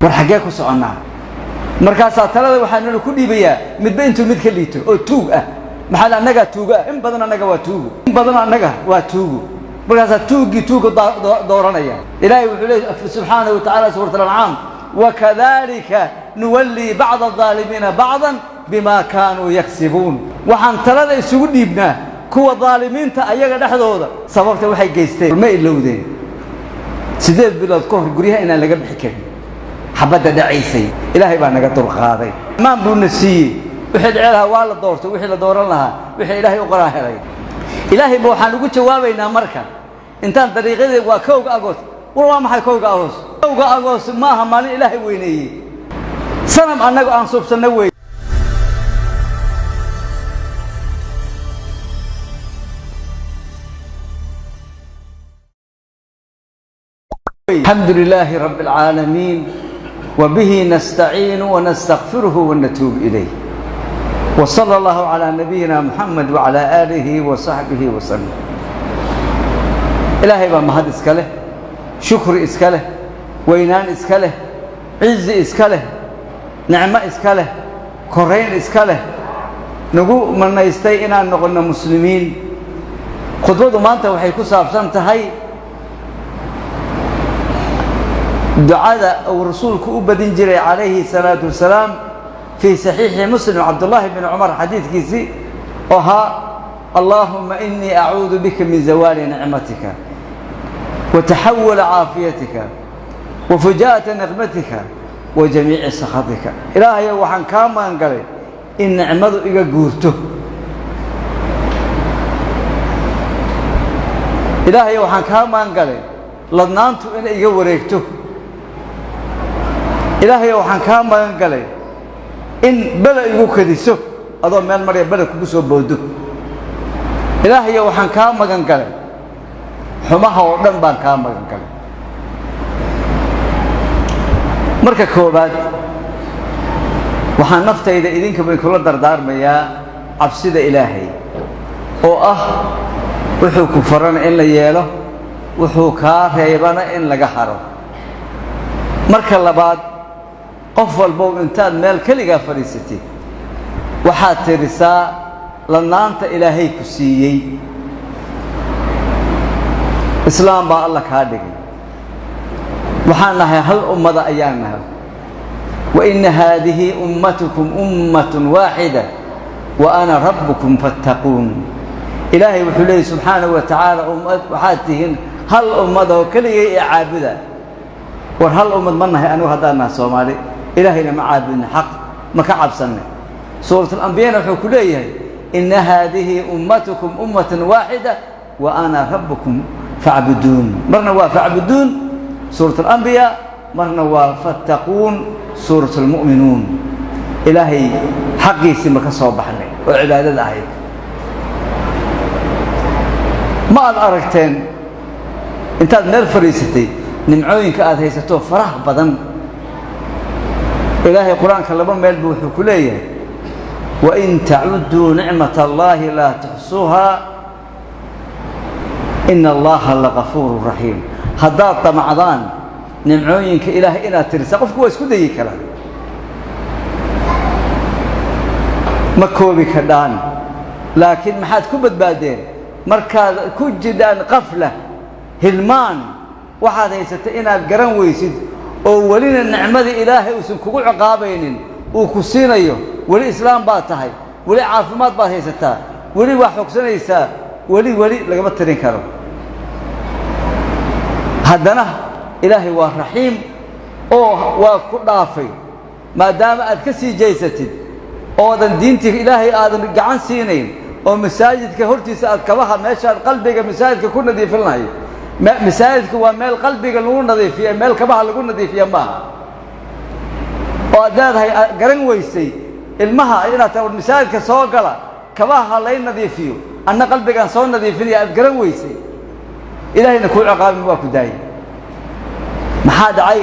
War, xaggee ku soconnaa? Markaasaa talada waxaa nala ku dhiibayaa midba intuu mid ka liito oo tuug ah. Maxaa annagaa tuugo ah? In badan annaga waa tuugo, in badan annaga waa tuugo. Markaasaa tuuggii tuuga dooranaya. Ilaahay wuxuu leey subxaanahu wa tacala, suurat Alancaam: "Wakadalika nuwallii bacda aldaalimiina bacdan bima kaanuu yaksibuun." Waxaan talada isugu dhiibnaa kuwa daalimiinta ayaga dhexdooda sababta waxay geysteen. Ma ilowdeen 8 bilood ka hor guryaha inaan laga bixi karin, xabadda dhacaysay? Ilaahay baa naga dulqaaday, maan buuna siiyey. Wixii dhici lahaa waa la doortay, wixii la dooran lahaa, wixii Ilaahay u qoraa helay. Ilaahay ba waxaan ugu jawaabaynaa marka intaan dariiqyadii waa 1-ga Agost. War, waa maxay 1-ga Agost? 1-ga Agost ma aha maalin Ilaahay weyneeyey, sanam annaga aan suubsanno wey. الحمد لله رب العالمين، وبه نستعين ونستغفره ونتوب إليه، وصلى الله على نبينا محمد وعلى آله وصحبه وسلم. Ilaahay baa mahad iska leh, shukri iska leh, weynaan iska leh, cizi iska leh, nicmo iska leh, korayn iska leh, nagu manaystay inaan noqonno muslimiin. Khudbadu maanta waxay ku saabsan tahay ducada uu rasuulku u badin jiray calayhi salaatu wasalaam fii saxiixi Muslim, Cabdullaahi bin Cumar xadiidkiisii oo ahaa: "Allaahuma inii acuudu bika min zawaali nicmatika wa taxawula caafiyatika wa fujaa'ata niqmatika wa jamiici sakhatika." Ilaahayow, waxaan kaa magan galay in nicmadu iga guurto. Ilaahayow, waxaan kaa magan galay ladnaantu inay iga wareegto. Ilaahayow, waxaan kaa magan galay in bela igu kadiso, adoo meel marya bela kugu soo boodo. Ilaahayow, waxaan kaa magan galay xumaha oo dhan baan kaa magan galay. Marka koowaad, waxaan naftayda idinkaba kula dardaarmayaa cabsida Ilaahay, oo ah wuxuu ku farana in la yeelo, wuxuu kaa reebana in laga haro. Marka labaad, qof walbow intaad meel keligaa fadhiisatid, waxaad tirisaa ladnaanta Ilaahay ku siiyey. Islaam baa Alla kaa dhigay. Waxaan nahay hal ummada ayaan nahay. "Wa inna haadihi ummatukum ummatun waaxida wa ana rabbukum fattaquun." Ilaahay wuxuu leeyay subxaanahu wa tacaala: ummad waxaad tihiin hal ummad oo keligay ee caabuda. War, hal ummad ma nahay anigu haddaan nahay Soomaali? Ilaahayna ma caabudna, xaq ma ka cabsanay? Suuratuulambiyana wuxuu ku leeyahay: "Inna haadihi ummatukum ummatan waaxida wa ana rabbukum facbuduun." Marna waa facbuduun, suurat alambiyaa, marna waa fattaquun, suurat almu'minuun. Ilaahay xaqiisii ma ka soo baxnay oo cibaadada ahayd? Ma aad aragteen intaad meel fadhiisatay nimcooyinka aad haysato faraha badan? Ilaahay Qur-aanka laba meel bu wuxuu ku leeyahay: "Wain tacudduu nicmat allahi laa tuxsuuhaa, ina allaha lagafuuru raxiim." Haddaad damacdaan nimcooyinka Ilaahay inaad tirisa, qofku waa isku dayi karaa, ma koobi kadhaan. Laakiin maxaad ku badbaadeen markaad ku jidhaan qafla, hilmaan, waxaad haysatay inaad garan weysid, oo welina nicmadii Ilaahay uusan kugu ciqaabaynin, uu ku siinayo? Weli islaam baad tahay, weli caafimaad baad haysataa, weli waa xogsanaysaa, weli weli lagama tirin karo. Haddana Ilaahay waa raxiim oo waa ku dhaafay maadaama aad ka sii jeysatid oodan diintii Ilaahay aadan gacan siinayn, oo masaajidka hortiisa aad kabaha, meeshaad qalbiga masaajidka ku nadiifin lahayd. Masaajidka waa meel qalbiga lagu nadiifiya, meel kabaha lagu nadiifiya maaha. Oo aad leedahay, garan weysay ilmaha inaad ta masaajidka soo gala, kabaha ha lay nadiifiyo, anna qalbigaan soo nadiifinaya, aad garan weysay. Ilaahayna kuu ciqaabin, waa ku daayay. Maxaa dhacay?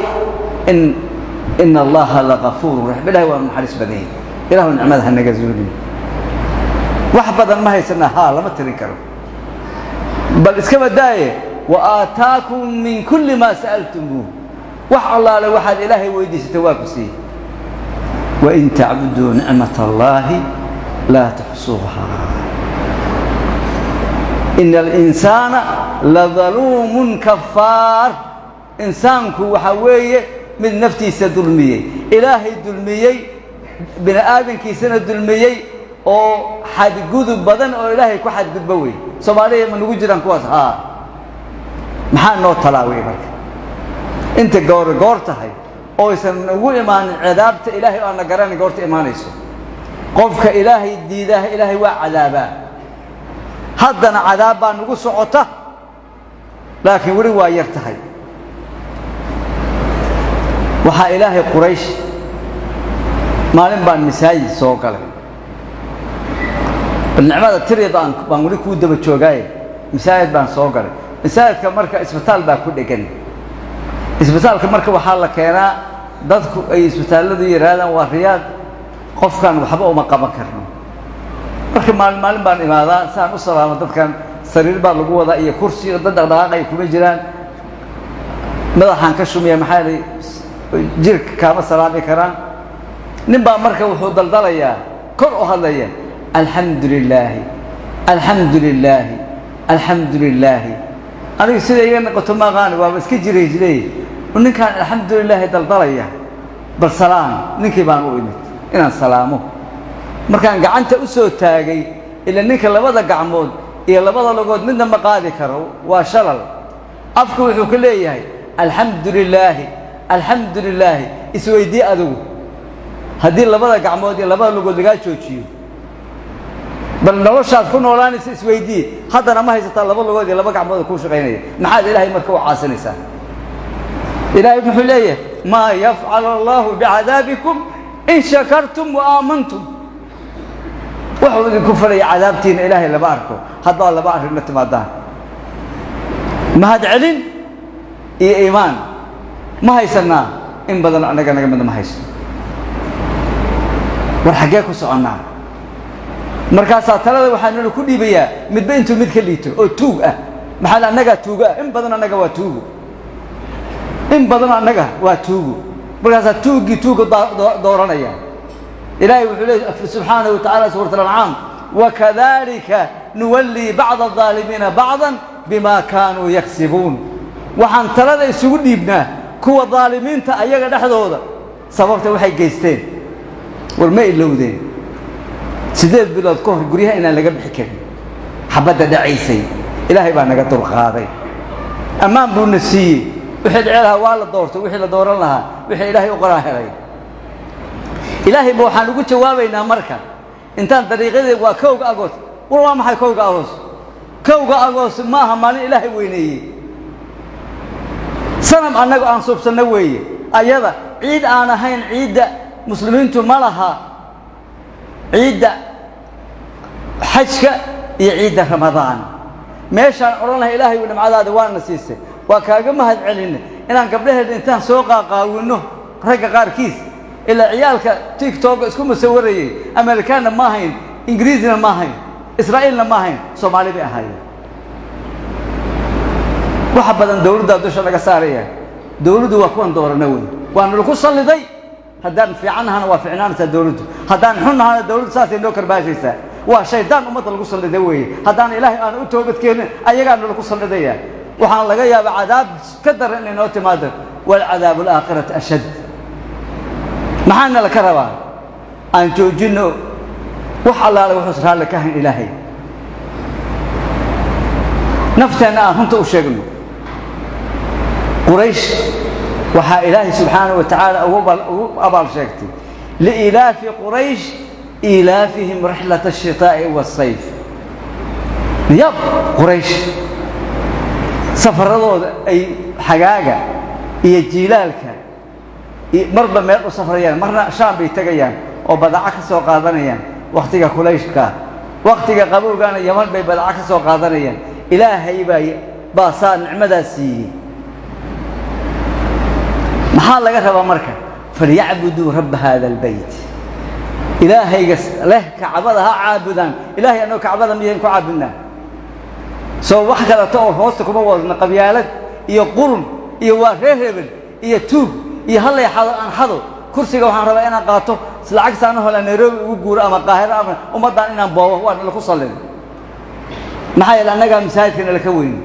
Ina allaha lagafuuru raxiim. Ilahay waa naxariis badan yahay. Ilahu nicmada ha naga zuulin. Wax badan ma haysana? Haa, lama tirin karo. Bal iska badaaye: "Wa aataakum min kulli maa sa'altumuuh." Wax allaale waxaad Ilaahay weydiisatay waa ku siiyey. Wain tacbuduu nicmat allaahi laa tuxsuuha, ina alinsaana ladaluumun kafaar. Insaanku waxaa weeye mid naftiisa dulmiyey, Ilaahay dulmiyey, bini aadankiisana dulmiyey, oo xadgudub badan oo Ilaahay ku xadgudbo wey. Soomaaliya ma nagu jiraan kuwaas? Haa. Maxaa noo talaaway marka inta goor goor tahay oysan ugu imaanin cadaabta Ilaahay oo aan la garanin goorta imaanayso? Qofka Ilaahay diidaah, Ilaahay waa cadaabaa. Haddana cadaab baa nagu socota, laakiin weli waa yar tahay. Waxaa Ilaahay Quraysh, maalin baan masaajid soo galay. Bal nicmada tiri baan weli kuu daba joogaaye. Masaajid baan soo galay. Masaajidka marka isbitaal baa ku dhegan. Isbitaalka marka waxaa la keenaa dadku ay isbitaalladu yidhaahdaan, waa Riyaad, qofkan waxba uma qaban karno. Marka maalin maalin baan imaadaa saan u salaamo dadkan. Sariir baa lagu wadaa iyo kursi, dad dhaqdhaqaaqay kuma jiraan. Madaxaan ka shumiya, maxaa yeelay jirka kaama salaami karaan. Nin baa marka wuxuu daldalayaa, kor u hadlaya: "Alxamdu lilaahi, alxamdu lilaahi, alxamdu lilaahi." Aniga sida iga noqoto ma aqaani, waaba iska jiray jiray ninkaan alxamdu lilaahi daldalaya. Bal salaam. Ninkii baan u imid inaan salaamo. Markaan gacanta u soo taagay, ila ninka labada gacmood iyo labada lugood midna ma qaadi karo, waa shalal. Afku wuxuu ka leeyahay "alxamdu lilaahi, alxamdu lilaahi". Isweydii adigu, haddii labada gacmood iyo labada lugood lagaa joojiyo, bal noloshaad ku noolaanaysa isweydii. Haddana ma haysataa laba lugood iyo laba gacmood oo kuu shaqaynaya? Maxaad Ilaahay marka u caasinaysaa? Ilaahay muxuu leeyahay? "Maa yafcal allahu bicadaabikum in shakartum wa aamantum." Wuxuu idinku falaya cadaabtiina Ilaahay lama arko haddaad laba arrin la timaadaan: mahad celin iyo iimaan. Ma haysanaa? In badan annaga naga mida ma hayso. War xaggee ku soconnaa? Markaasaa talada waxaa nala ku dhiibayaa midba intuu mid ka liito oo tuug ah. Maxaa annagaa tuugo ah? In badan annaga waa tuugo, in badan annaga waa tuugo. Markaasaa tuuggii tuuga dooranaya. Ilaahay wuxuu leey subxaanahu wa tacala, suurat Alancaam: "Wakadalika nuwallii bacda aldaalimiina bacdan bima kaanuu yaksibuun." Waxaan talada isugu dhiibnaa kuwa daalimiinta ayaga dhexdooda sababta waxay geysteen. War ma ilowdeen 8 bilood ka hor guryaha inaan laga bixi karin, xabadda dhacaysay? Ilaahay baa naga dulqaaday, ammaan buuna siiyey. Wixii dhici lahaa waa la doortay, wixii la dooran lahaa, wixii Ilaahay u qoraa helay. Ilaahay ba waxaan ugu jawaabaynaa marka intaan dariiqyadii waa 1-ga Agost. War waa maxay 1-ga Agost? 1-ga Agost maaha maalin Ilaahay weyneeyey. Sanam annaga aan suubsanno weeye. Ayada ciid aan ahayn ciidda muslimiintu ma laha, ciidda xajka iyo ciidda Ramadaan. Meeshaan odhan lahay, "Ilaahay nimcadaada waana siisay, waa kaaga mahad celinay," inaan gabdhaheeda intaan soo qaaqaawinno, ragga qaarkiis ilaa ciyaalka TikTok isku musawarayay, Amerikaanna ma ahayn, Ingiriisna ma ahayn, Israa'iilna ma ahayn, Soomaali bay ahaayeen. Waxa badan dawladdaa dusha laga saaraya. Dawladdu waa kuwan doorana wey, waana lagu salliday. Haddaan fiican nahana waa ficnaanaysaa dawladdu, haddaan xun nahana dawladdu saasay noo karbaashaysaa. Waa shaydaan ummadda lagu salliday weeye. Haddaan Ilaahay aan u toobad keenin, ayagaana lagu sallidaya. Waxaan laga yaabaa cadaab ka daran inay noo timaado. Walcadaabu alaakhirati ashad. Maxaana laka rabaa? Aan joojinno wax allaale wuxuus raalli ka ahayn Ilaahay. Nafteenna aan runta u sheegno. Quraysh waxaa Ilaahay subxaanaه wa tacaala ugu abaal sheegtay: "Liilaafi quraysh iilaafihim rixlata الshitaaءi waالsayf." Yab Quraysh safaradooda ay xagaaga iyo jiilaalka marba meel u safrayaan. Marna Shaam bay tegayaan oo badaco ka soo qaadanayaan wakhtiga kulayshkaa, wakhtiga qabowgaana Yaman bay badaco ka soo qaadanayaan. Ilaahay baa saa nicmadaa siiyey. Maxaa laga rabaa marka? "Falyacbuduu rabba hada albeyt." Ilaahayga leh Kacbada ha caabudaan. Ilahay annagoo Kacbada miyayn ku caabudnaa? Soo wax kaleto oo hoosta kuma wadno, qabyaalad iyo qurun iyo waa reer hebel. Iyo tuug iyo hallay xado aan xado. Kursiga waxaan rabaa inaan qaato, lacag saana hola Nairobi ugu guuro ama Qaahiro ama ummaddaan inaan boobo. Waa nalaku salliday. Maxaa yeele, annagaa masaajidka nalaka weyni.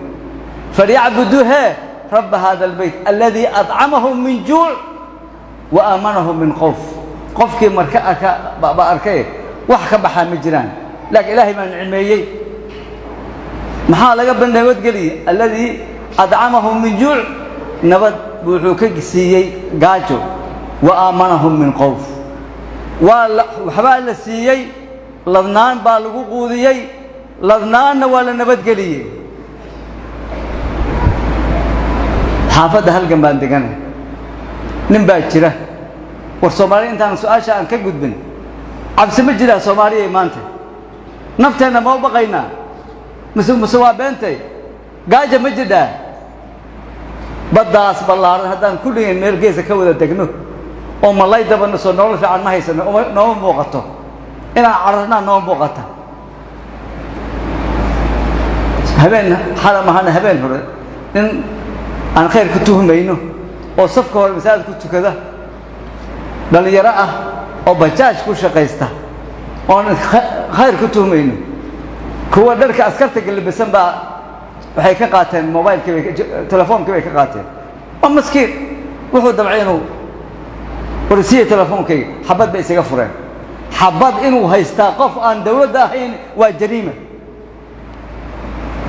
فليعبدوا hee رب هذا البيت الذي أطعمهم من جوع وآمنهم من خوف. Qofkii marka arka ba arkay, wax ka baxaa ma jiraan, laakiin Ilaahay baa nicmeeyey. Maxaa laga nabadgeliyey? الذي أطعمهم من جوع, nabad wuxuu ka siiyey gaajo, وآمنهم من خوف. Waa waxbaa la siiyey, ladnaan baa lagu quudiyey, ladnaanna waa la nabadgeliyey. Xaafadda Halgan baan deganay, nin baa jira. War Soomaaliya, intaan su-aasha aan ka gudbin, cabsi ma jiraa Soomaaliya maanta? Nafteenna ma u baqaynaa mise waa beentay? Gaaja ma jidhaa? Baddaas ballaaran haddaan kulligeen meel geesa ka wada degno oo malay dabana, soo nolol fiican ma haysano? Nooma muuqato inaan cararnaa, nooma muuqata. Habeen xala mahana, habeen hore, nin aan khayr ku tuhmayno oo safka hore masaajid ku tukada, dhalinyaro ah oo bajaaj ku shaqaysta, oon khayr ku tuhmayno, kuwa dharka askarta galabisan baa waxay ka qaateen mobilkii bay, telefoonkii bay ka qaateen. Waa maskiin, wuxuu damcay inuu warsiiya telefoonkayga, xabad bay isaga fureen. Xabad inuu haystaa qof aan dawladda ahayn waa jariima,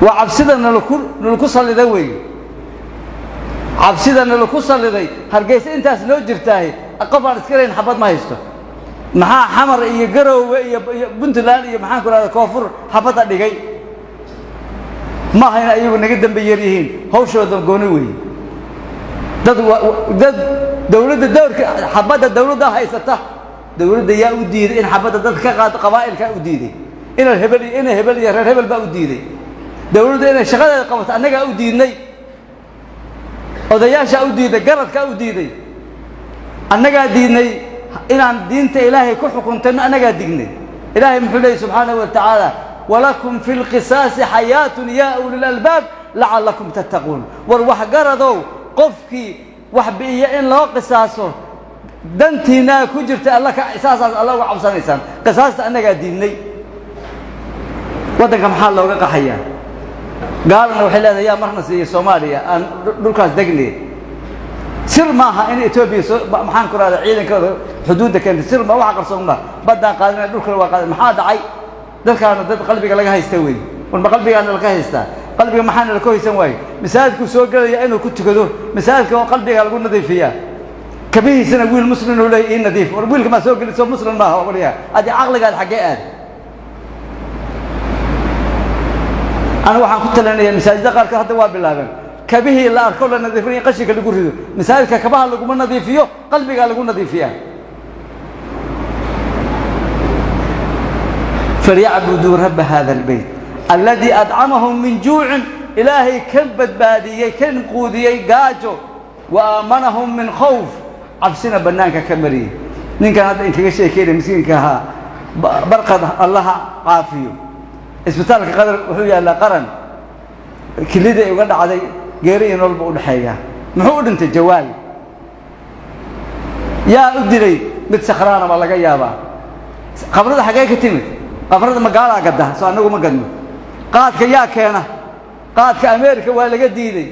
waa cabsida nalaku sallida weeye, cabsida nalaku salliday. Hargeysa intaas noo jirtaahay, qof aan iska lahayn xabad ma haysto. Maxaa Xamar iyo Garoowe iyo Puntland iyo, maxaan ku rahda, Koonfur xabadda dhigay? Ma aha in ayagu naga dambe yar yihiin, hawshooda gooni weeye. Dad dawladda dowrka xabadda dawladda haysata, dawladda yaa u diiday in xabadda dadka ka qaado? Qabaa'ilkaa u diiday. Ina hebel, ina hebel iyo reer hebel baa u diiday dawladda inay shaqadeeda qabato. Annagaa u diidnay, odayaashaa u diiday, garadkaa u diiday. Annagaa diidnay inaan diinta Ilaahay ku xukuntayno, annagaa dignay. Ilaahay muxuu leeyay subxaanahu wa tacaala? ولكم في القصاص حياة يا أولي الألباب لعلكم تتقون. War waxgaradow, qofkii wax bi'iya in loo qisaaso dantiinaa ku jirta. Alla ka saasaas alla uga cabsanaysaan. Qisaasta annagaa diidnay. Waddanka maxaa looga qaxayaa? Gaalana waxay leedahay, yaa marna siiyey Soomaaliya aan dhulkaas degnay? Sir maaha in Etoobiya soo, maxaan ku rahda, ciidankooda xuduudda keentay. Sir ma waxa qarsoon ma baddaan qaadanaya, dhulkana waa qaadan. Maxaa dhacay? Dadkaana dad qalbiga laga haysta wey. War ma qalbigaana laka haystaa? Qalbiga maxaana laka haysan waaye? Masaajidkuu soo gelaya inuu ku tukado, masaajidka oo qalbiga lagu nadiifiyaa. Kabihiisana wiil muslim uu leeyahy, ii nadiif. War wiilka maa soo geliso? Muslim maaha. Waryaa, adi caqligaad xaggee aad? Anigu waxaan ku talinayaa, masaajidda qaarkood hadda waa bilaabeen, kabihii la arko la nadiifinaya in qashinka lagu rido. Masaajidka kabaha laguma nadiifiyo, qalbigaa lagu nadiifiyaa. فليعبدوا رب هذا البيت الذي أطعمهم من جوع, Ilaahay ka badbaadiyey, ka quudiyey gaajo, وآمنهم من خوف, cabsina bannaanka ka mariyey. Ninkan hadda inkaga sheekeynaya, miskiinka ahaa Barqad, Allaha caafiyo, isbitaalka Qadar wuxuu yaallaa qaran, kilida ay uga dhacday, geeri iyo nolol buu udhexeeyaa. Muxuu u dhintay? Jawaal. Yaa u dilay? Mid sakhraana baa laga yaabaa. Khamrada xaggee ka timid? Khamrada magaalaa gadda, soo annagu ma gadno. Qaadka yaa keena? Qaadka America waa laga diiday,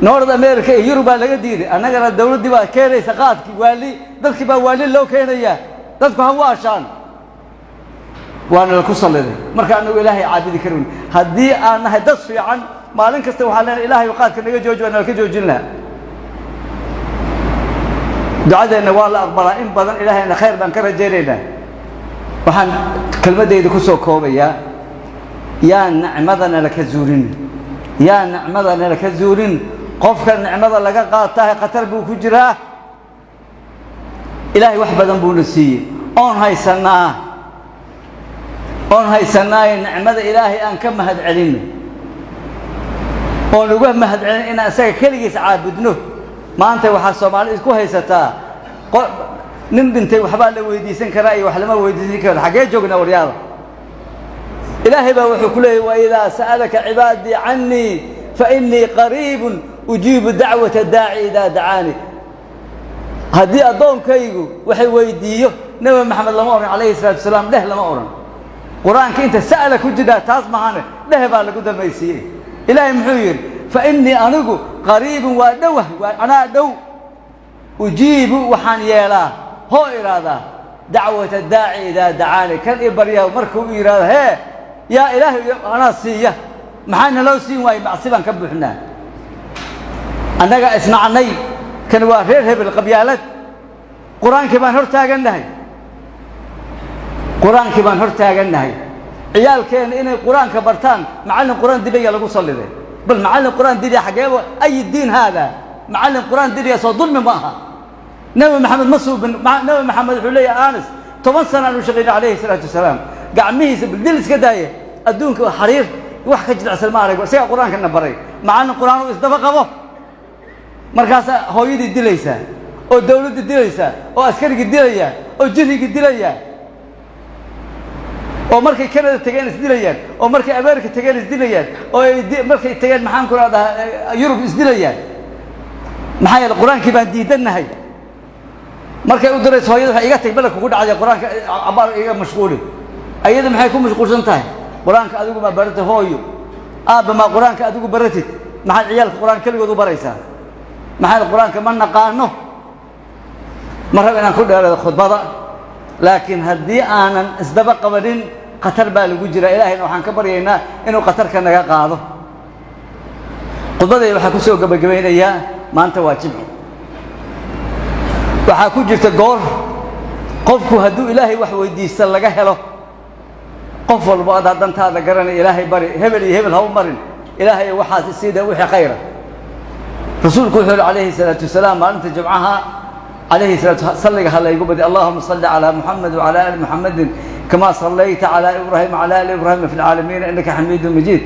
North America iyo Yurub baa laga diiday. Annagana dawladdii baa keenaysa qaadkii. Waali dadkii baa waali loo keenayaa, dadku ha waashaan. Waana laku salliday. Marka annagu Ilaahay caabudi karin. Haddii aan nahay dad fiican, maalin kasta waxaan leenahay, Ilaahay qaadka naga jooji, waa nalka joojin lahaa. Ducadeenna waa la aqbalaa in badan, Ilaahayna khayr baan ka rajaynaynaa. Waxaan kelmaddayda ku soo koobayaa, yaa nicmadana laka zuulin, yaa nicmadana laka zuulin. Qofka nicmada laga qaatahay khatar buu ku jiraa. Ilaahay wax badan buuna siiyey oon haysanaa, oon haysanaaye nicmada Ilaahay aan ka mahad celinno, oon uga mahad celin inaan isaga keligiis caabudno. Maanta waxaa Soomaali isku haysataa, nin dhintay waxbaa la weydiisan karaa iyo wax lama weydiisan karo. Xaggee joognaa, waryaada? Ilaahay baa wuxuu ku leeyay, وإذا سألك عبادي عني فإني قريب. Ujiibu dacwata daaci idaa dacaani. Haddii addoonkaygu waxay weydiiyo, Nebi Maxamed lama odhan calayhi salaatu wasalaam dheh, lama odhan. Qur-aanka inta sa'la ku jidhaa taas mahane, dheh baa lagu dambaysiiyey. Ilaahay muxuu yidhi? Fa innii anigu qariibun, waa dhowah, waa anaa dhow. Ujiibu, waxaan yeelaa, hoo idhaahdaa, dacwata daaci idaa dacaani. Kan i baryaa markuu yidhaahdo hee yaa Ilaahay, anaa siiya. Maxaa naloo siin waayey? Macsi baan ka buuxnaa, annagaa isnacnay. Kan waa reer hebel, qabyaalad. Qur-aankii baan hor taagannahay, qur-aankii baan hor taagannahay. Ciyaalkeenna inay qur-aanka bartaan, macallin qur-aan dilaya lagu salliday. Bal macallin qur-aan dilaya xageeba? Ay diin haadaa? Macallin qur-aan dilaya soo dulmi ma aha? Nebi Maxamed ma suubin. Nebi Maxamed wuxuu leeyahay, Anas, 10 sana aanu shaqaynay calayhi salaatu wasalaam, gacmihiisa baldil iska daaye, adduunka xariir wax ka jilicsan ma arag. Isagaa qur-aankana baray. Macallin qur-aan uu isdaba qabo, markaasaa hooyadii dilaysaa oo dawladdii dilaysaa oo askarigii dilaya oo jirrigii dilaya, oo markay Canada tageen isdilayaan, oo markay America tageen isdilayaan, oo ay markay tageen, maxaan ku rahdaa, Yurub isdilayaan. Maxaa yeele qur-aankii baan diidannahay. Markay u dirayso hooyada, waxay iga tag, bela kugu dhacday, qur-aanka cabaar iga mashquuli. Ayada maxay ku mashquulsan tahay? Qur-aanka adigu maa baratay, hooyo? Aabba, maa qur-aanka adigu baratid? Maxaad ciyaalka qur-aan keligood u baraysaa? Maxaa qur-aanka ma naqaano. Ma rab inaan ku dheerado khudbada, laakiin haddii aanan isdaba qabanin, khatar baa lagu jira. Ilaahayna waxaan ka baryaynaa inuu khatarka naga qaado. Khudbadayda waxaa ku soo gebagabaynayaa, maanta waa Jimco. Waxaa ku jirta goor qofku hadduu Ilaahay wax weydiista laga helo. Qof walbo adaa dantaada garanay, Ilaahay bari. Hebel iyo hebel ha u marin. Ilaahay waxaas isiida wixii khayra. Rasuulku wuxuu yihi calayhi salaatu wasalaam, maalinta Jimcaha calayhi salaatu salliga ha laygu badi. Allahuma salli calaa Muxamed wacala ali Muxamedin kama sallayta calaa Ibraahim wcala ali Ibraahima fi lcaalamiin innaka xamiidun majiid.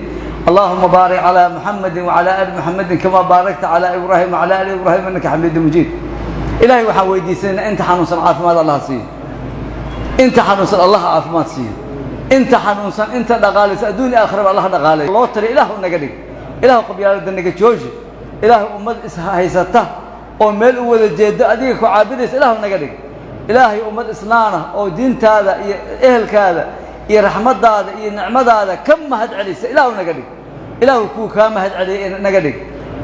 Allahuma baarik calaa Muxamedin wacala ali Muxamedin kama baarakta calaa Ibraahim wcala ali Ibraahim innaka xamiidun majiid. Ilahay waxaan weydiisanaynaa, inta xanuunsan caafimaad Allah siiyo, inta xanuunsan Allah caafimaad siiyo, inta xanuunsan, inta dhaqaalaysa adduun iyo aakhiraba Allah dhaqaalay. Loo taliya Ilaahu naga dhig. Ilaahu qabyaalada naga jooji. Ilaahu ummad ishaysata oo meel u wada jeedo, adiga ku caabudaysa, Ilaahu naga dhig. Ilaahay ummad islaana oo diintaada iyo ehelkaada iyo raxmaddaada iyo nicmadaada ka mahad celisa Ilaahu naga dhig. Ilaahu kuu kaa mahad celiyay naga dhig.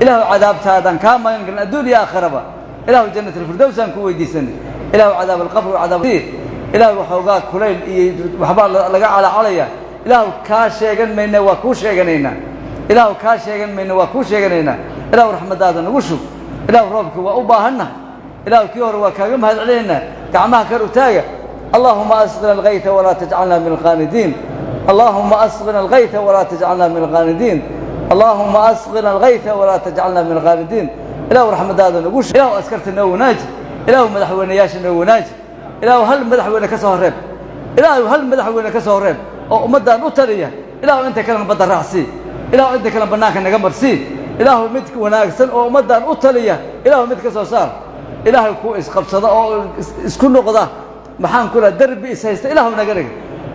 Ilaahu cadaabtaadaan kaa magan galin adduun iyo aakhiraba. Ilaahu jannat alfirdows aan ku weydiisanay. Ilaahu cadaab alqabr wa cadaab. Ilaahu waxoogaa kulayl iyo waxbaa laga calacalaya. Ilaahu kaa sheegan mayna, waa kuu sheeganaynaa. Ilaahu kaa sheegan mayna, waa kuu sheeganaynaa. Ilaahu raxmaddaada nagu shub. Ilaahu roobkii waa u baahannahay. Ilaahu kii hore waa kaaga mahad celinaynaa. Gacmaha kar u taaga. Allahuma asqina algayta walaa tajcalna min alqaanidiin. Allahuma asqina algayta walaa tajcalna min alqaanidiin. Allahuma asqina algayta walaa tajcalna min alqaanidiin. Ilaahu raxmaddaada nagu shub. Ilaahu askarta noo wanaaji. Ilaahu madaxweynayaasha noo wanaaji. Ilaahu hal madaxweyne ka soo horreeb. Ilaahu hal madaxweyne ka soo horreeb oo ummaddan u taliya. Ilaahu inta kalena badda raacsii. Ilaahu inta kalena bannaanka naga marsii. Ilaahu mid wanaagsan oo ummaddan u taliya, Ilaahu mid ka soo saar. Ilaahay ku isqabsada oo isku noqda, maxaan ku laha, derbi is haysta Ilaahu naga dhig.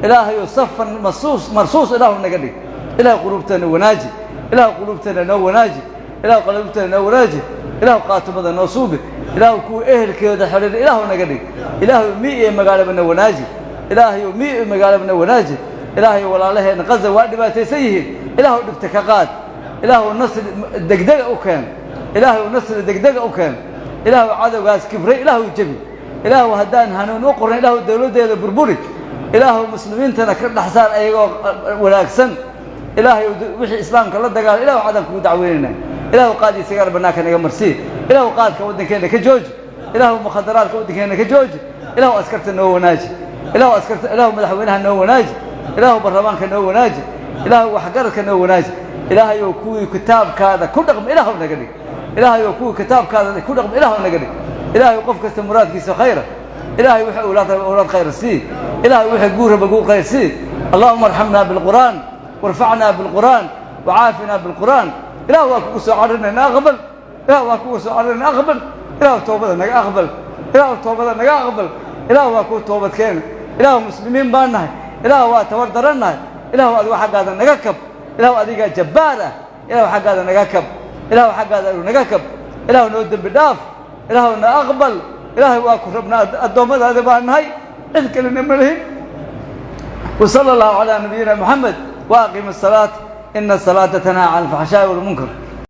Ilaahayu safan masuus marsuus Ilaahu naga dhig. Ilaahu quluubteena wanaaji. Ilaahu quluubteena noo wanaaji. Ilaahu quluubteena noo wanaaji. Ilaahu qaatumada noo suubi. Ilaahu kuwa ehelkeeda xidhiidha Ilaahu naga dhig. Ilaahu mi iyo magaalaba na wanaaji. Ilaahayu mi iyo magaalaba na wanaaji. Ilaahayu walaalaheenna Qaza waa dhibaataysan yihiin. Ilaahu dhibta ka qaad. Ilaahu nasri degdega u keen. Ilaahu nasri degdega u keen. Ilaahu cadowgaas kibray Ilaahu jebi. Ilaahu haddaan hanuun u qorin, Ilaahu dowladdeeda burburi. Ilaahu muslimiintana ka dhex saar ayagoo wanaagsan. Ilaahay wixii islaamka la dagaala, Ilahu cadaan kugu dacweynayna. Ilaahu qaadii sigaar bannaanka naga marsii. Ilaahu qaadka waddankeenna ka jooji. Ilaahu mukhadaraadka waddankeenna ka jooji. Ilaahu askarta noo wanaaji. Ilaahu askarta, Ilaahu madaxweynaha noo wanaaji. Ilaahu baarlamaanka noo wanaaji. Ilaahu waxgaradka noo wanaaji. Ilaahayow kuwii kitaabkaada ku dhaqma Ilaahu naga dhig. Ilaahayow kuwii kitaabkaada ku dhaqma Ilaahu naga dhig. Ilaahay qof kasta muraadkiisa khayra. Ilaahay wuxuu awlaad raba awlaad khayr sii. Ilaahay wuxuu guur raba guur khayr sii. Allahuma arxamna bilqur'aan warfacna bilqur'aan wacaafina bilqur'aan. Ilaah waa kugu soo carinayna, aqbal. Ilaah waa kugu soo carinayna, aqbal. Ilaah toobada naga aqbal. Ilaah toobada naga aqbal. Ilaah waa kuu toobad keena. Ilaah muslimiin baan nahay. Ilaah waa tabar darannahay. Ilaah adigu xaggaada naga kab. Ilaah adigaa jabbaar ah. Ilaah xaggaada naga kab. Ilaahu xaggaada naga kab. Ilaahu noo dembi dhaaf. Ilaahu na aqbal. Ilaahay waa ku rabnaa, addoommadaada baan nahay, cid kalena ma lihin. وصلى الله على نبينا محمد وأقم الصلاة، إن الصلاة تنهى عن الفحشاء والمنكر.